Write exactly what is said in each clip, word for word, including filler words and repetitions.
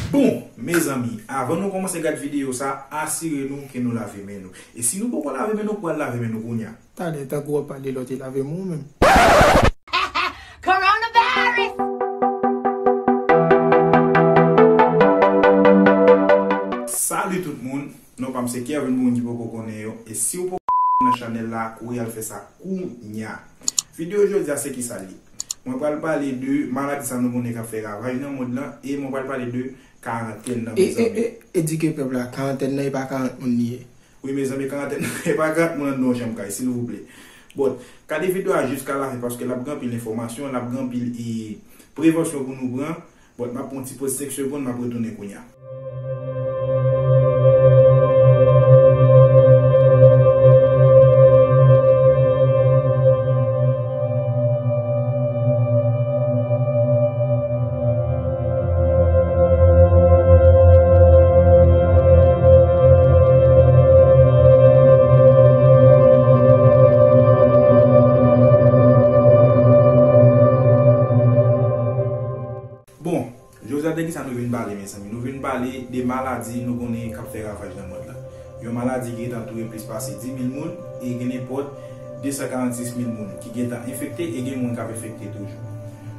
Bon, mezanmi, avan nou kòmanse gad videyo sa, asire nou ke nou lave men nou. E si nou poko lave men nou, pral lave men nou kounya. Talè, tankou w ap pale lè w te lave men w menm. Coronavirus! Salut tout moun, non pa m se Kevin pou moun ki poko konnen yo. E si w poko nan chanèl la, kouri al fè sa kounya. Videyo jodi a se kisa l ye? Mwen pral pale de maladi sa nou konnen k ap fè ravaj nan mond lan e mwen pral pale de karantèn nan, e, mezanmi. E, e, edike pèp la, karantèn nan e pa karant moun li ye. Wi, mezanmi, karantèn nan e pa karant moun anndan yon chanm kay, silvouplè. Bon, gade videyo a jiska lafen paske l ap gen anpil enfòmasyon, l ap gen anpil, e, prevansyon pou nou pran. Bon, m ap pran yon ti poz senk segonn, m ap retounen kounya. Bon, jodi a de kisa nou vin pale, mezanmi? Nou vin pale de maladi nou konnen k ap fè ravaj nan mond lan. Yon maladi ki gentan touye plis pase dis mil moun e gen nenpòt de san karannsis mil moun ki gentan enfekte e gen moun k ap enfekte toujou.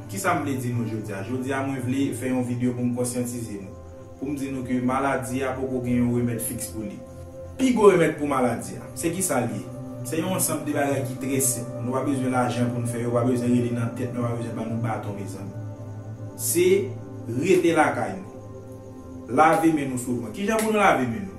Kisa m vle di nou jodi a? Jodi a, mwen vle fè yon videyo pou m konsyantize nou, pou m di nou ke maladi a poko gen yon remèd fiks pou li. Pi gwo remèd pou maladi a, se kisa l ye? Se yon ansanm de bagay ki trè senp. Nou pa bezwen lajan pou n fè yo, pa bezwen rele nan tèt nou, pa bezwen ban nou baton, mezanmi. Se rete lakay nou. Lave men nou souvan. Kijan pou nou lave men nou?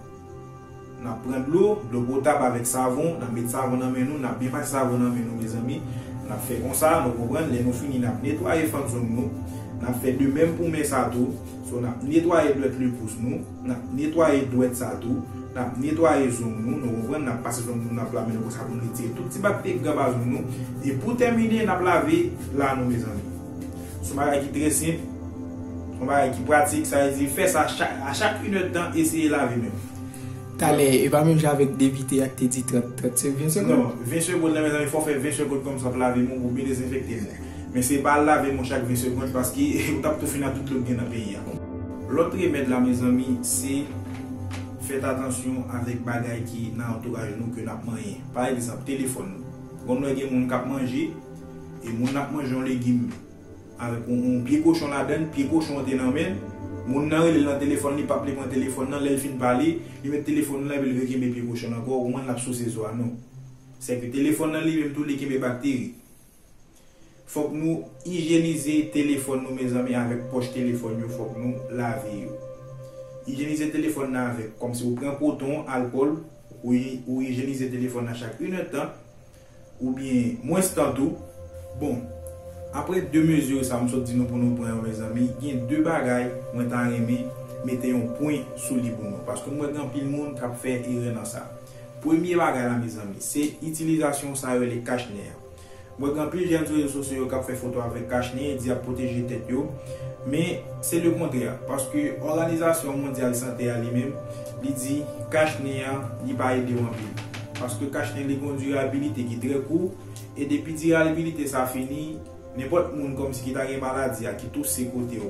N ap pran dlo, dlo potab avèk savon, n ap met savon nan men nou, n ap byen pase savon nan men nou, mezanmi. N ap fè konsa, nou konprann, lè nou fini, n ap netwaye fann zong nou, n ap fè de menm pou men sa tou. So, n ap netwaye dwèt lepous nou, n ap netwaye dwèt sa tou, n ap netwaye zong nou, nou konprann, n ap pase zong nou, n ap lave nou konsa pou n retire tout ti bakteri k anba zong nou. E pou tèmine, n ap lave la nou, mezanmi. Se yon bagay ki trè senp, se yon bagay ki pratik, sa vle di fè sa chak, a chak inèdtan, eseye lave men w. Talè, e pa menm jan avèk depite a ki te di trant, trant se ven segonn? Non, ven segonn la, mezanmi, fò w fè ven segonn kòmsi w ap lave men w pou byen dezenfekte men w. Men se pa al lave men w chak ven segonn, paske ou t ap tou fin ak tout dlo k gen nan peyi a. Lòt remèd la, mezanmi, se fèt atansyon avèk bagay ki nan antouraj nou ke n ap manyen. Pa egzanp, telefòn nou. Bon, nou wè gen moun k ap manje, e moun nan ap manje yon legim avèk yon, yon pye kochon ladan l, pye kochon an te nan men l. Moun nan rele l nan telefòn, li p ap vle pran telefòn nan, lè l fin pale, li met telefòn nan la, epi l rekenbe pye kochon nan ankò, ou konprann, l ap souse zo a, non. Sèke telefòn nan li menm tou, li kenbe bakteri. Fòk nou ijyenize telefòn nou, mezanmi, avèk pòch telefòn yo, fòk nou lave yo. Ijyenize telefòn nan avèk, kòmsi ou pran koton, alkòl, ou, ou ijyenize telefòn nan chak inèdtan, oubyen mwens tan tou. Bon, apre de mezi sa m sot di nou pou nou pran yo, mezanmi, gen de bagay mwen ta renmen mete yon pwen sou li pou nou, paske m wè gen anpil moun k ap fè erè nan sa. Premye bagay la, mezanmi, se itilizasyon sa yo rele kach nen an. M wè gen anpil jèn sou rezo sosyo yo k ap fè foto avèk kach nen, di y ap pwoteje tèt yo, men se lekontrè, paske Òganizasyon Mondyal Sante a li menm, li di kach nen an, li pa ede w anpil. Paske kach nen li gen yon dirabilite ki trè kou, e depi dirabilite sa fini, nenpòt moun kòmsi ki ta gen maladi a, ki touse kote w,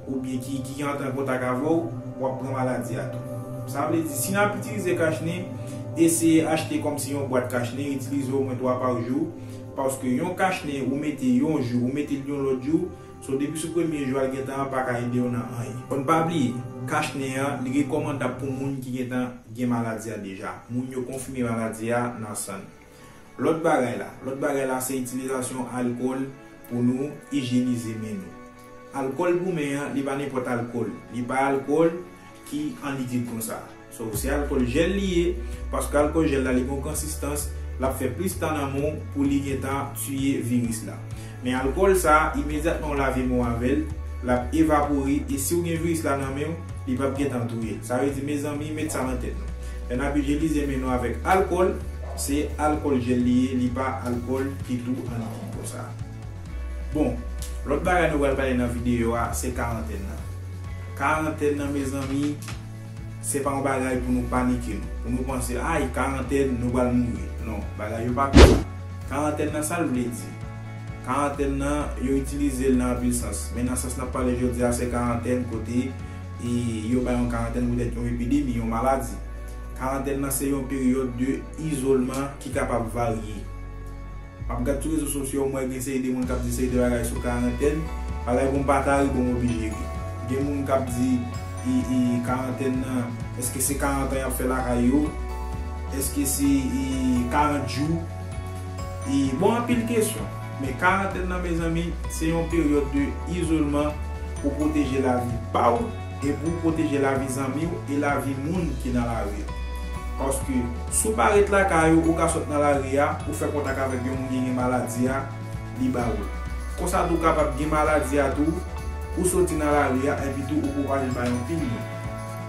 oubyen ki, ki antre an kontak avè w, w ap pran maladi a tou. Sa vle di, si n ap itilize kach nen, eseye achte kòmsi yon bwat kach nen, itilize omwen twa pa jou, paske yon kach nen ou mete yon jou, ou mete l yon lòt jou, so depi sou premye jou a l gentan pa ka ede w nan anyen. Fò n pa bliye, kach nen an, li rekòmandab pou moun ki gentan gen maladi a deja, moun yo konfime maladi a nan san l. Lòt bagay la, lòt bagay la se itilizasyon alkòl pou nou ijyenize men nou. Alkòl pou men an, li pa nenpòt alkòl. Li pa alkòl ki an likid konsa. So, se alkòl jèl li ye, paske alkòl jèl la, li gen yon konsistans, l ap fè plis tan nan men w pou li gentan tiye viris la. Men alkòl sa, imedyatman w lave men w avè l, l ap evapore, e si w gen viris la nan men w, li p ap gentan touye l. Sa vle di, mezanmi, met sa nan tèt nou. Lè n ap ijyenize men nou avèk alkòl, se alkòl jèl li ye, li pa alkòl ki tou an likid konsa. Bon, lòt bagay nou pral pale nan videyo a, se karantèn nan. Karantèn nan, mezanmi, se pa yon bagay pou nou panike nou, pou nou panse, ay, karantèn, nou pral mouri. Non, bagay yo pa konsa. Karantèn nan, sa l vle di? Karantèn nan, yo itilize l nan anpil sans. Men nan sans n ap pale jodi a, se karantèn kote e yo bay yon karantèn poutèt yon epidemi, yon maladi. Karantèn nan se yon peryòd de izolman ki kapab varye. M ap gad sou rezo sosyo, m wè gen seri de moun k ap di seri de bagay sou karantèn, bagay pou m pa ta ri, bon, m oblije ri. Gen moun k ap di, e, e, karantèn nan, èske se karant an y ap fè lakay yo? Èske se, e, karant jou? E, bon, anpil kesyon. Men karantèn nan, mezanmi, se yon peryòd de izolman pou pwoteje lavi pa w e pou pwoteje lavi zanmi w e lavi moun ki nan lari a. Paske si w pa ret lakay ou, ou ka sot nan lari a, ou fè kontak avèk yon moun ki gen maladi a, li ba ou l. Konsa tou, ou kapab gen maladi a tou, ou soti nan lari a, epi tou ou pwopaje l bay anpil moun.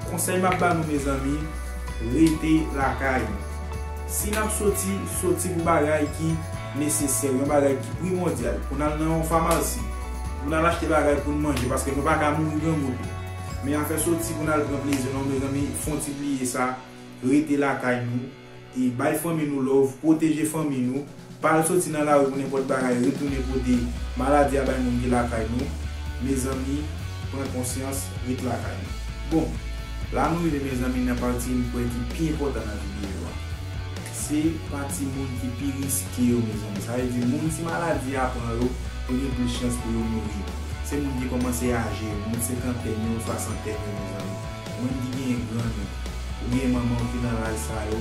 Konsèy m ap ba nou, mezanmi, rete lakay nou. Si n ap soti, soti pou bagay ki nesesè, yon bagay ki primòdyal, pou n al nan yon famasi, pou n al achte bagay pou n manje, paske nou pa ka mouri grangou tou. Men afè soti pou n al pran plezi, non, mezanmi, fon ti bliye sa, rete lakay nou, e bay fanmi nou love, pwoteje fanmi nou, pa al soti nan lari pou nenpòt bagay, retounen pote maladi a bay moun ki lakay nou. Mezanmi, pran konsyans, ret lakay nou. Bon, la nou rive, mezanmi, nan pati m kwè ki pi enpòtan nan videyo a. Se pati moun ki pi riske yo, mezanmi. Sa vle di, moun, si maladi a pran yo, yo gen plis chans pou yo mouri. Se moun ki kòmanse aje, moun senkantèn yo, swasantèn yo, mezanmi. Moun ki genyen grann ou, oubyen manman w ki nan laj sa yo,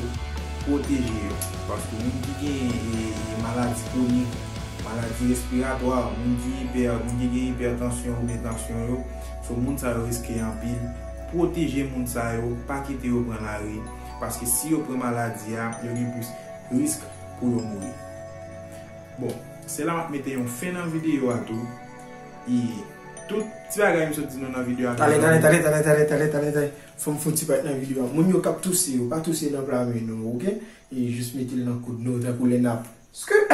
pwoteje yo. Paske moun ki gen, e, e, maladi kwonik, maladi respiratwa, moun ki ipè, moun ki gen ipètansyon oubyen tansyon yo, so moun sa yo riske anpil. Pwoteje moun sa yo, pa kite yo pran lari, paske si yo pran maladi a, yo gen plis risk pou yo mouri. Bon, se la m ap mete yon fen nan videyo a tou. E tout ti bagay m sot di nou nan videyo a, tale, tale, tale, tale, tale, tale, tale, tale. Fò m fon ti bat nan videyo a. Moun yo k ap touse yo, pa touse nan pla men nou, oke? E jis mete l nan koud nou, tankou lè n ap. Skirt!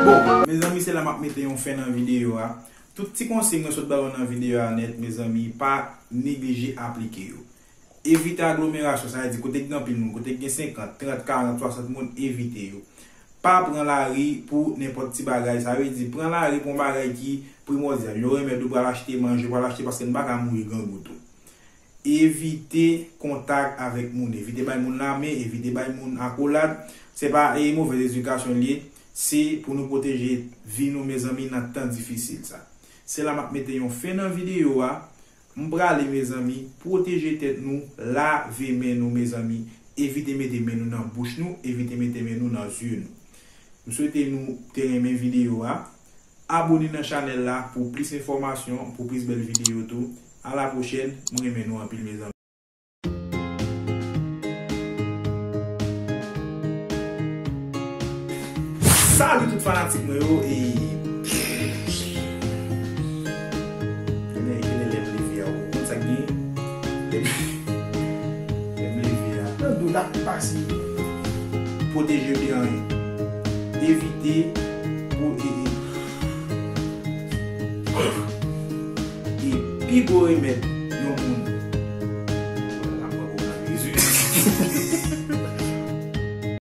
Bon, mezanmi, se la m ap mete yon fen nan videyo a. Tout ti konsèy mwen sot ba nou nan videyo a nèt, mezanmi, pa neglije aplike yo. Evite aglomerasyon, sa vle di kote ki gen anpil moun, kote ki gen senkant, trant, karant, swasant moun, evite yo. Pa pran lari pou nenpòt ti bagay, sa vle di pran lari pou yon bagay ki primòdyal, yon remèd ou pral achte, manje ou pral achte, paske n pa ka mouri grangou tou. Evite kontak avèk moun, evite bay moun lamen, evite bay moun akolad. Se pa, e, movèz edikasyon l ye, se pou nou pwoteje vi nou, mezanmi, nan tan difisil sa. Se la m ap mete yon fen nan videyo a. M prale, mezanmi, pwoteje tèt nou, lave men nou, mezanmi, evite mete men nou nan bouch nou, evite mete men nou nan zye nou. M swete nou te renmen videyo a. Abone nan chanèl la pou plis enfòmasyon, pou plis bèl videyo tou. A la pwochèn, mwen renmen nou anpil, mezanmi. Salut tout fanatik mwen yo, e konnen, konnen lè m leve a, ou konn sa k gen. Lè m, lè m leve a, nan do la pase. Pwoteje yo de anyen. Evite pou, e, e, e pi gwo remèd